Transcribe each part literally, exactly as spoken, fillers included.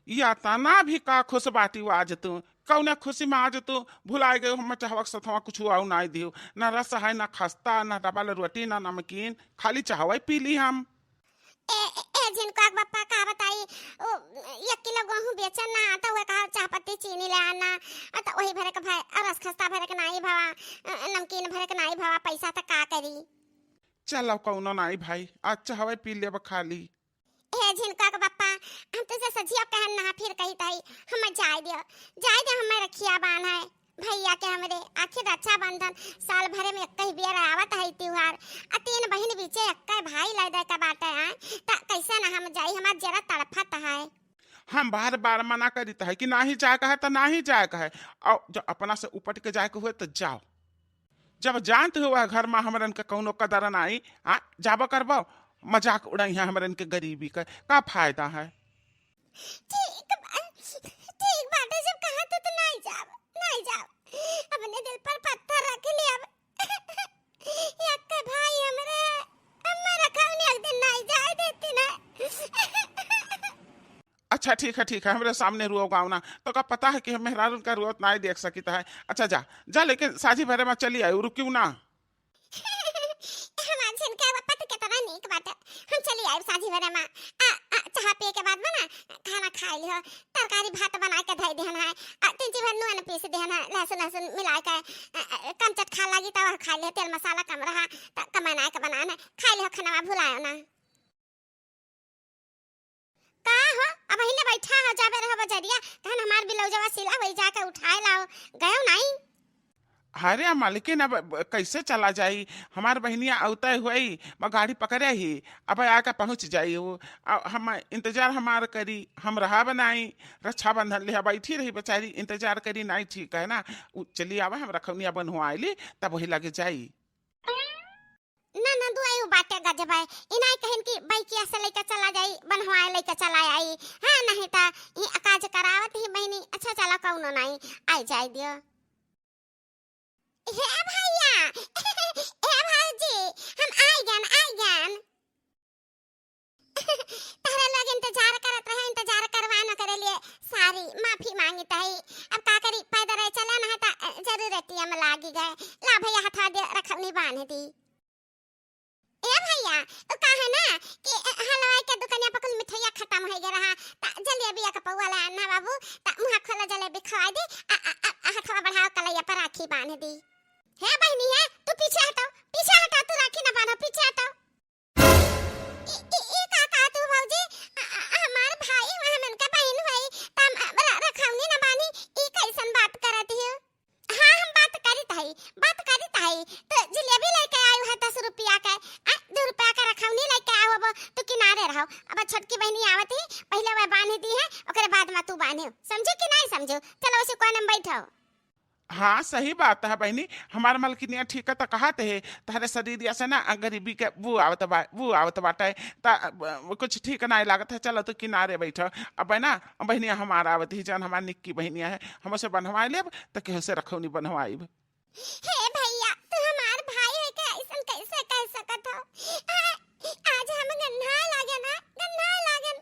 या तना भी का खुश बाटी आज तू? कौने खुशी में आज तू भुलाए गयो? हम चहवा के सथवा कुछ आऊ नाई दियो, ना रस है, ना खस्ता, ना डबल रोटी, ना नमकीन, खाली चहवा पी ली हम। ए, ए, ए, झिनका के बप्पा का बताई, उ, एक किलो गेहूं बेचन ना, त उहे कहा चाह पत्ती चीनी ले आना, आ, त वही भरे के भाई, और रस खस्ता भरे के नाई भवा, अ, नमकीन भरे के नाई भवा, पैसा त का करी? चलो कौनो नाई भाई, आज चहवा पी लेब खाली। ए, झिनका के बप्पा, हम तुझे सजिया कहन ना, फिर कही तई, हम जाए दियो, जाए दियो, हमें रखिया बांध है। भैया के हमरे आखिर रक्षाबंधन साल भरे में एक्कई बेर आवत है त्योहार। आ तीन बहिन बीचे एक्कई भाई लै दे के बाटे हैं, त कैसे ना हम जाई, हमार जरा तड़फत है। हम बार बार मना करीत है कि नाही जाए का है त नाही जाए का है, और जो अपना से उपट के जाए के हुए त जाओ। जब जानत हो वह घर में हमरन के कौनो कदर नाई, आ जाबो करबो, मजाक उड़ाई है हमरन के गरीबी का, का फायदा है? ठीक बा, ठीक बाटे, जब कहा तो, तो नाई जाब, नाई जाब। अपने दिल पर पत्थर रख ले अब। यक्के भाई हमरे, अम्मा रखौनी एक दिन नाई जाए देती ना। अच्छा ठीक है, ठीक है, हमरे सामने रुओ गाओ ना, तो का पता है कि हम मेहरारून का रुअत नाई देख सकित है। अच्छा जा, जा, लेकिन साझी भरे में चली आई, रुकियो ना। हमार झिनका बप्पा तो कितना नीक बाटे। हम चली आइब साझी भरे मा। आ, आ, चाह पिए के बाद बना, खाना खाइ लिहो। तरकारी भात बनाइ के धइ देहन है। आ, तीन चीज भर नून पीस देहन है, लहसुन, लहसुन मिलाइ के, आ, आ, कम चटखा लागी तब खाइ लिहो, तेल मसाला कम रहा, त कम बनाइ के बनान है। खाइ लिहो खाना, भुलायो ना। का हो, अबहिने बैठा हो, जाबे रहो बजरिया, कहन हमार ब्लाउजवा सिला होई, जाके उठाए लाओ, गयो नाई? अरे मालकिन, अब कैसे चला जाई? हमार बहिनिया अउते हुई, मैं गाड़ी पकड़े ही, अब आके पहुँच जाई वो। अब हम इंतजार हमार करी, हम रहा बनाई, रक्षाबंधन लिहा बैठी रही बेचारी, इंतजार करी, नाई ठीक है ना? उ चली आवे, हम रखौनिया बन्हवाइली, तब वही लगे जाई। ना, ना, दुआई उ बाटे गजब है। इनाई कहन कि बाइकिया से लइके चला जाई, बन्हवाए लइके चला आई। हाँ, नहीं त ई काज करावत ही बहिनी। अच्छा, चला, कौनो नाई, आइ जाए दियो। हे भैया, हे भौजी, हम आइ गन, आइ गन। तहरे लोग इंतजार करत रहे, इंतजार करवान करे लिए सारी माफी मांगित है। अब का करी, पैदल चलन है त, अ, जरूर एटीएम लागी गए। ला भैया, हथवा दे, रखौनी बांध दी। ए भैया, उ का है ना कि, अ, हलवाई के दुकनिया पर कुल मिठाइया खतम होइ गए रहा, त जलेबिया का पौवा ला आना बाबू, त मुँह खोला जलेबी खवाइ दी, आ, आ, आ, आ, हथवा बढ़ाओ कलैया पर राखी बांध दी। हे बहिनी है, तू पीछे हटो, पीछे हटो, तू राखी ना बांधो, पीछे हटो। ई, ई, ई का कहत हो भौजी? अ, अ, हमार भाई हुआ, हमन के बहिन हुई, त हम, अ, र-, रखौनी न बानी, ई कैसन बात करत हो? हाँ, हम बात करित हई, बात करित हई। तो जिलेबी लेके आयु है दस रुपया के, आ, दो रुपया के रखौनी लेके आयु हबो, तू किनारे रहो। अब छोटकी बहिनी आवत ही, पहिले वह बांध दी है, ओकरे बाद में तू बांधे। समझे कि नहीं समझे? चलो, उसी कोने में बैठो। हाँ, सही बात है बहिनी, हमार मलकिनिया ठीक है त कहत है, तहरे शरीरिया से ना, आ, गरीबी के वो आवत बा, वो आवत बाटे, त, अ, कुछ ठीक नाई लागत है, चलो तू किनारे बैठो। अब है ना, बहिनिया हमार आवत ही, जौन हमार निक्की बहिनिया है, हम उसे बन्हवाइ लेब, त केहू से रखौनी बन्हवाइब। हे भैया, तू हमार भाई है के ऐसन कैसे कह सकत हो? आ, आज हम गन्हाए लागे ना, गन्हाए लागन।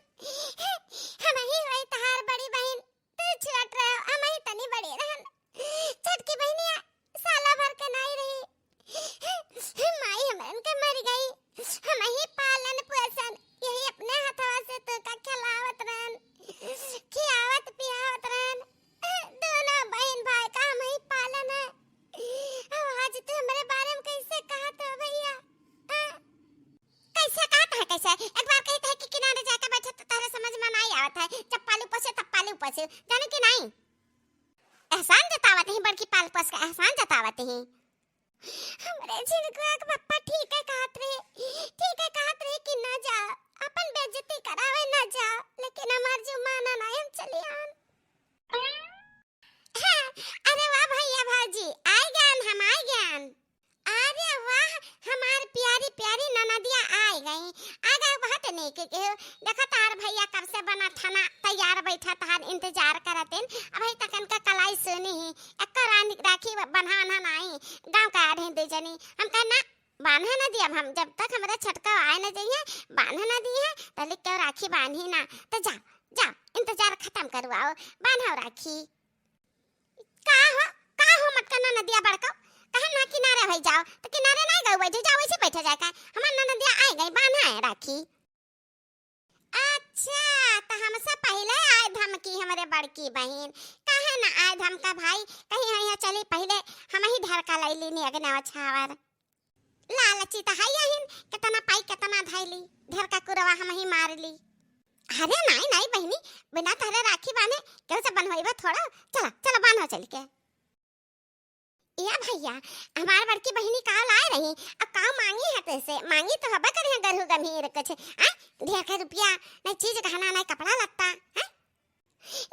हम ही होई तहार बड़ी बहिन, तू छोट रहो, हम ही तनी बड़ी रहन। छोटकी बहिनिया साला भर के नाई रही। माई हमरन के मर गई। हम ही पालन पोषण, यही अपने हथवा से तू का खिलावत रहन, खियावत पियावत रहन। दोनों बहिन भाई का हम ही पालन है। अब आज तू हमरे बारे में कैसे कहत हो भैया? आ? कैसे कहत है, कैसे? एक बार कहत है कि किनारे जाके बैठो तो तोहरे समझ में नाई आवत है। जब पालू पोसे तब पालू पोसे, जाने कि नाई? एहसान जतावत ही, बड़की पाल पोस का एहसान जतावत ही। हमरे झिनकुआ के पप्पा ठीक है कहत रहे, ठीक है कहत रहे कि ना जाओ, अपन बेइज्जती करावे ना जाओ, लेकिन हमार जो माना ना, हम चली आन। हाँ, अरे वाह भैया भौजी, आइ गन, हम आइ गन। अरे वाह, हमार प्यारी प्यारी ननदिया आइ गई। आ गए, बहुत नीक के। देखो, तहार भैया कब से बना थाना तैयार बैठा, तहार इंतजार करत हैं। अबही तक इनका कलाई सुनी ही, एक रानी राखी बन्हाना नाई, गाँव का आढ़े दे जनी। हम कहे ना, बान्हे ना दिया हम, जब तक हमरे छटका आए ना जइहे, बान्हे ना दिहे, तले क्यों राखी बान्ही ना। तो जा, जा, इंतजार खत्म। करवाओ, बान्हो राखी। का हो, का हो मोटका ननदिया बड़को, कहे ना किनारे होइ जाओ, त किनारे नाहीं गउ बैठे जाओ, वैसे बैठे जाए का? हमार ननदिया आइ गई, बान्हा है राखी। अच्छा, त हमसे पहिले आए धमकी हमरे बड़की बहिन, काहे ना आए धमका भाई, कहीं यहाँ चली पहिले हमही ढरका लइली नेगना छावर। लालची त है यहिन, केतना पाई केतना धइली, ढरका कुरवा हमही मारली। अरे नाहीं, नाहीं बहिनी, बिना तहरे राखी बान्हे केहू से बन्हवइबे थोड़ा। चला, चला बान्हो चलि के। ए भइया, हमार बड़की बहिनी का लाए रही, अब का माँगी है तोहसे? माँगी तो हबे करिहैं गरहू गम्हीर कुछ, आय? ढेर के रुपया, नाहीं चीज गहना, नाहीं कपड़ा लत्ता, हैं?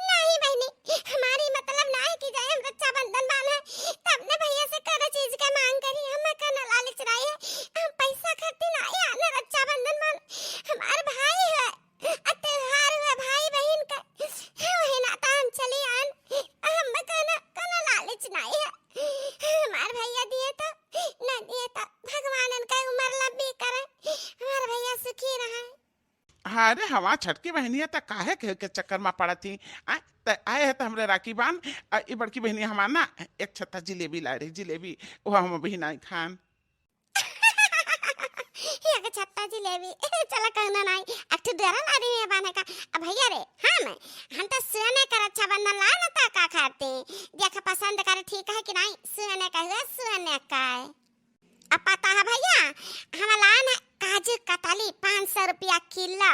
नाहीं बहिनी, हमार ई मतलब नाहीं कि जाए हम रक्षाबंधन बान्हे, त अपने भइया से कउनो चीज के माँग करी, हमें कउनो लालच नाहीं है, हम पैसा खातिर नाहीं आने रक्षाबंधन बान्हे, हमार भाई है, आ त्योहार हुए भाई बहिन का, वही नाता हम चली आन। हमें कउनो, कउनो लालच नाहीं है। हमार भइया दिए तो, ना दिए तो, भगवान उनका उमर लंबी करे। हमार भइया सुखी रहे। अरे हमार छटकी बहिनिया त काहे के, के चक्कर मा पड़त ही? आ, त आए है त हमरे राखी बान, आ, ई बड़की बहिनिया हमार ना एक छत्ता जिलेबी लाए रही, जिलेबी, वो हम अभी नाहीं खान। एक छत्ता जिलेबी, चला कउनो नाहीं, एक ठो डोरा ला रही है बान्हे का। अब भइया रे, हम, हम तो सोने का रक्षाबंधन लाए ना त का खातिर, देख पसंद करे ठीक है कि नाहीं, सोने का हुए, सोने का है। अब पता है भइया, हम लान है काजू कतली पाँच सौ रुपया किलो,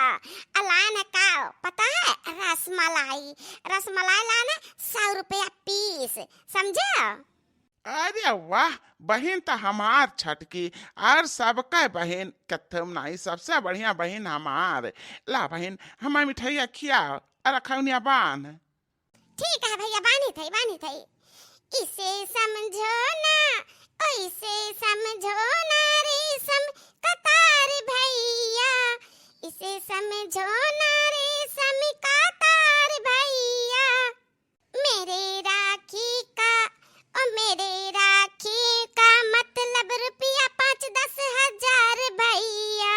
आ लान है का पता है, रसमलाई, रसमलाई लान है सौ रुपया पीस, समझे? अरे वाह, बहिन त हमार छटकी, और सबका बहिन कत्थम नाहीं, सबसे बढ़िया बहिन हमार। ला बहिन, हमार मिठाइया खिया, और रखौनिया बान्ह। ठीक है भइया, बान्ही थई, बान्ही थई। इसे समझो ना, ओइसे समझो ना, रेशम कतार भइया, इसे समझो ना, रेशम कतार भइया। मेरे राखी का, ओ मेरे राखी का मतलब रुपया पाँच दस हजार भइया।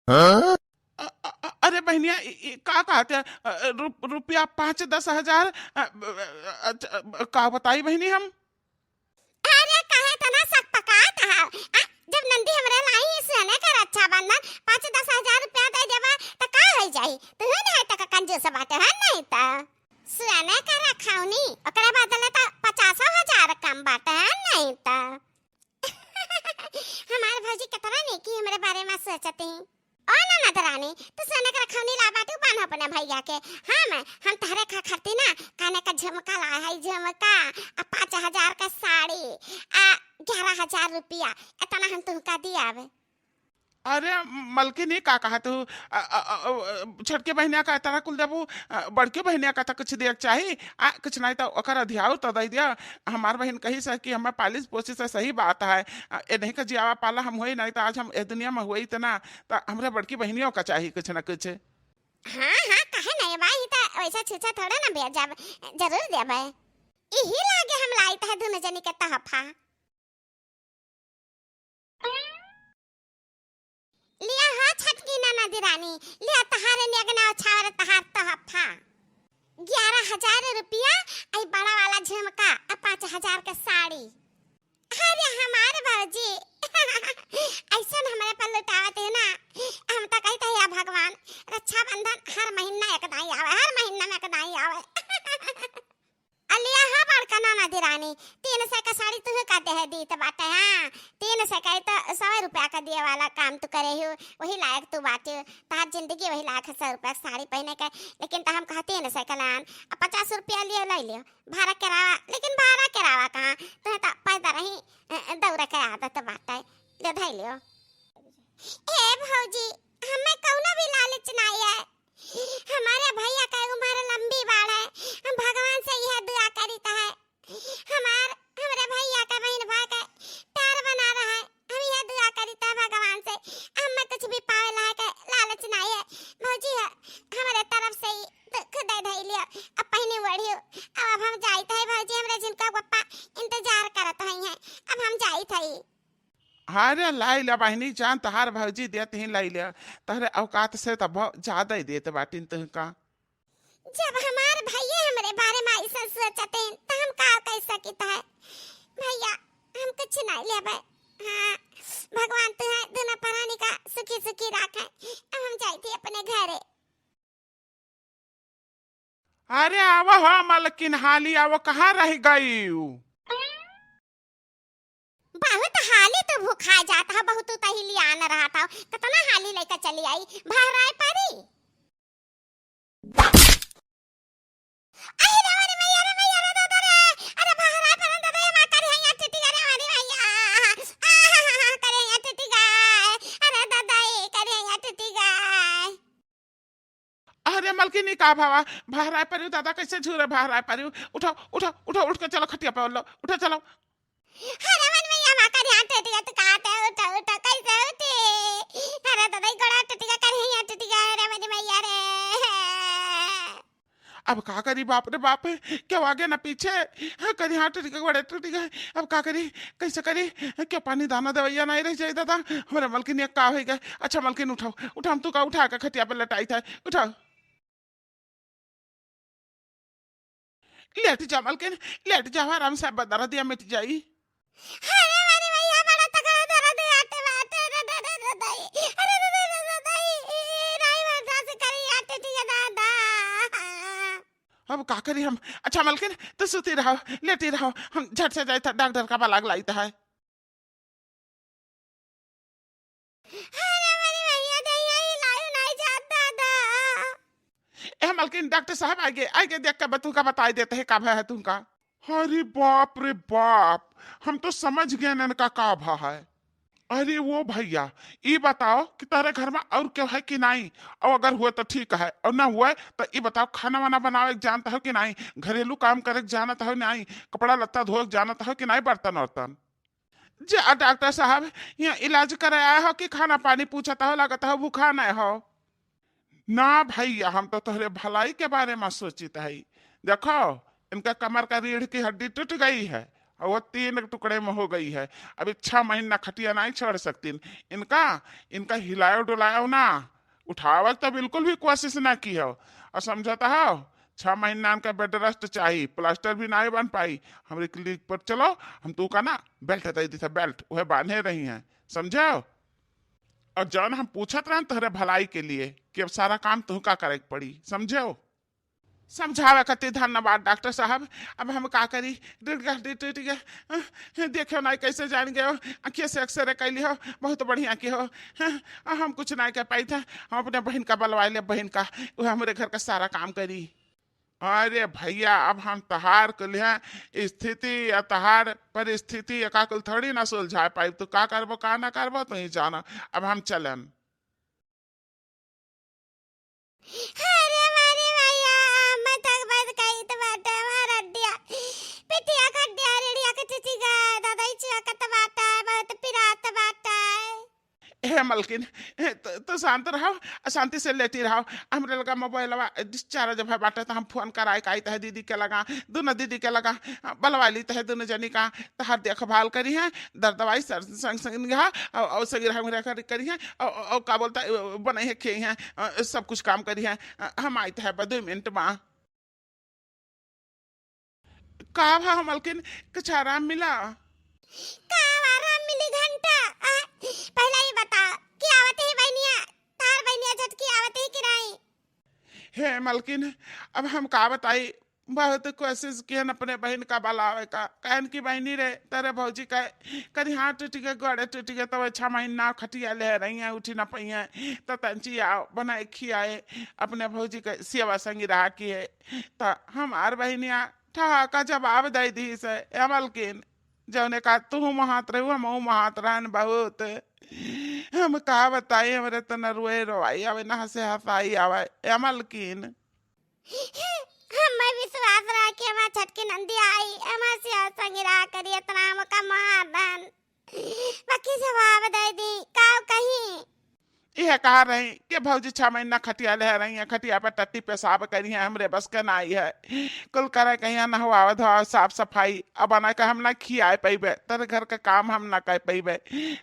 हाँ? अ, अ, अ, अरे बहिनिया, इ, इ, का कहत है? अ, अ, रुप-, रुपया पाँच दस हजार? अ, अ, अ, अ, अ, का बताई बहिनी हम? अरे काहे तना सकपकात है? आ, जब नंदी हमरे लाई सोने का रक्षाबंधन, पाँच दस हजार रुपया दे देबा, त का होइ जाई? तू ही नहीं त कंजूस बाटे, है नहीं त? सोने का रखौनी, ओकरे बदले त पचासो हजार कम बाटे, है नहीं त? हमार भौजी केतना नेकी हमरे बारे मा सोचत ही। ओ ननद रानी, तू सोने के रखौनी ला बाटू, बान्ह अपने भइया के। हम, हम तहरे खा खाती ना, काने का झुमका ला है, झुमका, आ पाँच हजार का साड़ी, आ ग्यारह हजार रुपया, एतना हम तुहका दियावे। अरे मलकिनी, का कहत हू? अ, अ, अ, अ, छोटके बहिनिया का एतना कुल देबू, अ, बड़के बहिनिया का त कुछ दिए के चाही। आ, कुछ नाहीं त ओकर अधियाऊ त दइ दिया। हमार बहिन कहिस है कि हमें पालिस पोसिस है, सही बात है। अ, ए नहीं का जियावा पाला हम होई नाहीं त आज हम ए दुनिया मा होई त ना, त हमरे बड़की बहिनियों का चाही कुछ ना कुछ। हाँ, हाँ, काहे नाहीं बा, ई त वैसा छूछा थोड़े ना बे, जब जरूर देबे। इही लागे हम लाइत है दुनो जनी के तोहफा। लिया हो छटकी ननद रानी, लिया तहारे नेगना छावर तहार तोहफा। ग्यारह हजार रुपया, आई बड़ा वाला झुमका, आ पाँच हजार के साड़ी। अरे हमार भौजी, ऐसन हमरे पर लुटावत है ना, हम तो कहते हैं या भगवान, रक्षाबंधन हर महीना एक दाई आवे, हर महीना में एक दाई आवे। अलिया, हाँ बड़का ननद रानी, तीन सौ का साड़ी तुहू का देह दीत बाटे, हाँ, तीन सौ का तो सौ रुपया का दिए वाला काम तू करे हो, वही लायक तू बाटे, तहार जिंदगी वही लायक है सौ रुपया का साड़ी पहने के, लेकिन तो हम कहा तीन सौ का लान, अब पचास रुपया लिए ले लियो, भाड़ा किराया, लेकिन भाड़ा किराया कहाँ, तुहे तो पैदा रही, अ, अ, दौड़े के आदत बाटे, ले धई लियो। ए भौजी, हमें कौनो भी लालच नहीं है, हमारे भैया का उम्र लंबी बाढ़े, हम भगवान से यह दुआ करीत है, हमार, हमरे भैया का बहन भाई का प्यार बना रहे, हम यह दुआ करीत है भगवान से, हमें कुछ भी पावे ला के लालच नहीं है। भौजी है, हमारे तरफ से ही दुख दे धई लियो, अब पहनी ओढ़ियो, अब, अब हम जाइत है भौजी, हमरे जिनका पप्पा इंतजार करत हैं, अब हम जाइत है। अरे लाई ल्या बहिनी जान, तहार भौजी देत ही लाई ल्या, तहरे औकात से त बहुत ज्यादा ही देत बाटिन तुहका। जब हमार भइया हमरे बारे मा अइसन सोचत हैं, त हम का कइ सकित है? भइया, हम कुछ नाहीं लेबे। हाँ, भगवान तुहैं दुनो परानी का सुखी सुखी राखे। अब हम जाइत ही अपने घरे। अरे आवा हो मलकिन, हाली आवा, कहाँ रहि गइउ? बहुत हाली तू भुखाइ जात हो, बहुत तू तही लियान रहत हो, कतना हाली लइके चली आई, भहराइ परी। अरे रे, अरे मैया रे, मैया रे, दादा रे, अरे भहराइ परी दादा, ए माँ, करिहैया टूटि गा रे, अरे मैया, आहा, करिहैया टूटि गा, अरे दादा, ए करिहैया टूटि गा। अरे मलकिनी, का भवा? भहराइ परिउ दादा, कइसे झूरे भहराइ परिउ? उठो, उठो, उठो, उठ के चलो खटिया पे, लो, उठो, चलो। अरे मन मैया, मा करिहैं टूटि गा, तू कहते उठो, उठो, कइसे उठी? अरे दादा, ई गोड़ा टूटि गा, करिहैं टूटि गा, अरे मन मैया रे। अब का करी, बाप रे बाप, केउ आगे न पीछे, करिहैं टूटि गा, गोड़े टूटि गा, अब का करी, कइसे करी? केउ पानी दाना दवइया नाहीं रहि जाई दादा, हमरे मलकिनिया का होइ गए? अच्छा मलकिन उठाओ, उठाओ, हम तू का उठा के खटिया पे लेटाइत है, उठाओ। लेट जा मलकिन, लेट जा, आराम से अब दरदिया मिट जाई। अरे अरे भइया, बड़ा तगड़ा दरद आटे बाटे, रे, रे, रे, रे, दाई। अरे, रे, रे, रे, रे, दाई। ई, ई, नाहीं बर्दाश्त करी, आटे दिया दादा। अब का करी हम? अच्छा मलकिन, तू सुती रहो, लेटी रहो, हम झट से जाइत है, डॉक्टर का बलाग लाइत है। अरे हमारी भैया, दहिया हिलायो नाहीं जात दादा। ए मलकिन, डॉक्टर साहब आइगे, आइगे देख के बतू का बताइ देत है का भय है तुमका। अरे बाप रे बाप, हम तो समझ गए इनका का भा है। अरे वो भैया, ई बताओ कि तोहरे घर मा और केउ है कि नाहीं? और अगर हुए तो ठीक है, और ना हुए तो ई बताओ, खाना वाना बनावे के जानत हो कि नाहीं? घरेलू काम करे के जानत हो नाहीं? कपड़ा लत्ता धोए के जानत हो कि नाहीं? बर्तन वर्तन? जा डॉक्टर साहब, यहाँ इलाज करे आए हो कि खाना पानी पूछत हो, लगत हो भूखा नहीं हो। ना भैया, हम तो तोहरे भलाई के बारे मा सोचित हई। देखो, इनका कमर का रीढ़ की हड्डी टूट गई है और वो तीन टुकड़े में हो गई है। अभी छह महीना खटिया नहीं छोड़ सकतीन। इनका, इनका हिलायो डुलायो ना, उठावे के तो बिल्कुल भी कोशिश ना किहो। और समझत हो, छह महीना इनका bed rest चाही, plaster भी नहीं बन पाई। हमरे clinic पर चलो, हम तू का ना belt दे दी था, belt, वह बांधे रही हैं, समझो? और जौन हम पूछत रहन तोहरे भलाई के लिए कि अब सारा काम तुहका करे के पड़ी, समझो? समझावे खातिर धन्यवाद डॉक्टर साहब। अब हम का करी, टूट गया, टूट, टूट गया। अ, देखो ना कैसे जान गयो, अखिए से X-ray कैली हो, बहुत बढ़िया की हो। अ, हम कुछ नहीं कर पाई था, हम अपने बहन का बलवाए ले, बहन का, वो हमरे घर का सारा काम करी। अरे भैया, अब हम तहार कुल है स्थिति या तहार परिस्थिति एका कुल थोड़ी ना सुलझा पाई। तू का करबो, का ना करबो, तू ही जाना। अब हम चलन। अरे मारे भैया, मथक बस कहित बाटे हमार हड्डिया, पिटिया खड्डिया, रीढ़िया के टूटी गए, दादा ई चुअकत बाटे, बहुत पिरात बाटे। हे मलकिन, हे, त-, तू शांत रहो, शांति से लेटी रहो। हमरे लगा मोबाइलवा discharge भय बाटे, त हम फोन कराए के आइत है दीदी के लगा, दुनो दीदी के लगा, बलवा लीत है दुनो जनी का, तहार देखभाल करी है, दर दवाई सर संग संग निगाह, और, और सगी रहा मेरा कर, करी है, और, और, और का बोलता है, बनाई है, खेई है, अ, सब कुछ काम करी है। अ, हम आइत है बस दो मिनट मा। का भा हो मलकिन, कुछ आराम मिला? का आराम मिली घंटा? आ, पहले ये बता कि आवत ही बहनिया, तार बहनिया झटकी आवत ही कि नहीं? हे मलकिन, अब हम का बताई, बहुत कोशिश किहन अपने बहन का बलावे का, कहन की बहनी रे, तेरे भौजी का करी हाथ टूट गए, गोड़े टूट गए, तो छह महीना खटिया ले रही हैं, उठी ना पाई हैं, तो तंची आओ बनाए खियाए, अपने भौजी के सेवा संगी रहा किए। त हमार बहिनिया ठहाका जवाब दइ दिहिस, ए मलकिन, जउने का तुहू महात रहू, हमहू महात रहन बहुत। हम का बताई, हमरे त न रोए रोवाई आवे, न हंसे हंसाई आवे, ए मलकिन। हमें विश्वास रहा कि हमार छोटकी नंदी आई, हमार सिया संगी रहा करी, इतना हमका मार दन। बाकी जवाब दइ दी, का कहीं? इहे कहा रही कि भौजी छह महीना खटिया ले रही है, खटिया पर टट्टी पेशाब करी है, हमरे बस के नाई है। कुल करे कहिया नहवावे धोआवे, साफ सफाई, अब ना के हम ना खियाए पइबे, तेरे घर के काम हम ना कर पइबे।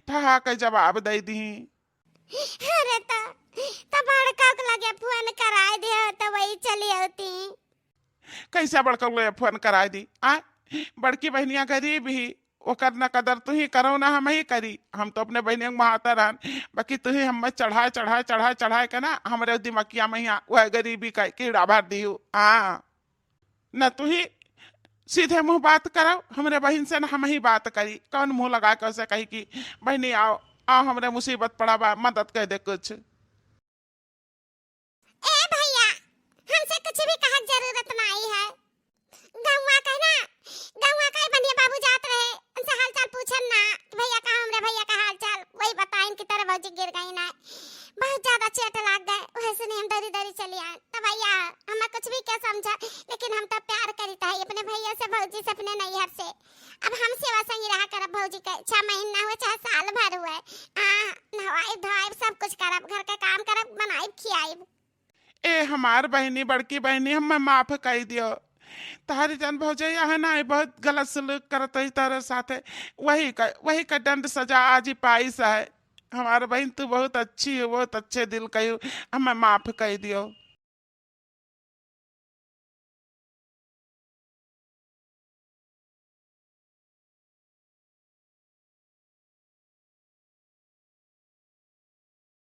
ठहा के जवाब दइ दी। अरे त, त बड़का के लगे फोन कराए दे, त वही चली आती। कैसे बड़का लोग फोन कराए दी? आ, बड़की बहनिया गरीब ही, ओकर न कदर तुही करो, न हमही करी। हम तो अपने बहनिया के महातर हन, बाकी तुही हमें चढ़ाए, चढ़ाए, चढ़ाए, चढ़ाए के ना हमरे दिमकिया में यहाँ वह गरीबी का कीड़ा भर दिहू। हाँ, न तुही सीधे मुँह बात करो हमरे बहिन से, न हमही बात करी। कौन मुँह लगा के उसे कही कि बहनी आओ, आओ, हमरे मुसीबत पड़ा बा, मदद कर दे कुछ। ए भैया, हमसे कुछ भी कहे के जरूरत नाई है। गौवा का ना, गौवा का ही बनिया बाबू जात रहे, उनसे हालचाल पूछन ना कि भैया कहाँ हमरे भैया का हालचाल, वही बताइन कि तेरे भौजी गिर गई ना। बहुत ज्यादा चोट लाग गए, वैसे नहीं हम दौड़ी दौड़ी चली आए। तो भैया, हमें कुछ भी क्या समझा, लेकिन हम तो प्यार करी था अपने भैया से, भौजी से, अपने नैहर से। अब हम सेवा संगी रहा करब भौजी के, छह महीना हुए चाहे साल भर हुए, आ, नहवाइब धोआइब, सब कुछ करब, घर के काम करब, बनाइब खियाइब। ए हमार बहिनी, बड़की बहिनी, हमें माफ कर दियो। तहारी जान भौजैया है ना, बहुत गलत सलूक करत रही तारे साथे, वही का, वही का दंड सजा आज ही पाइस है। हमार बहिन, तू बहुत अच्छी हो, बहुत अच्छे दिल कही, हमें माफ कर दियो।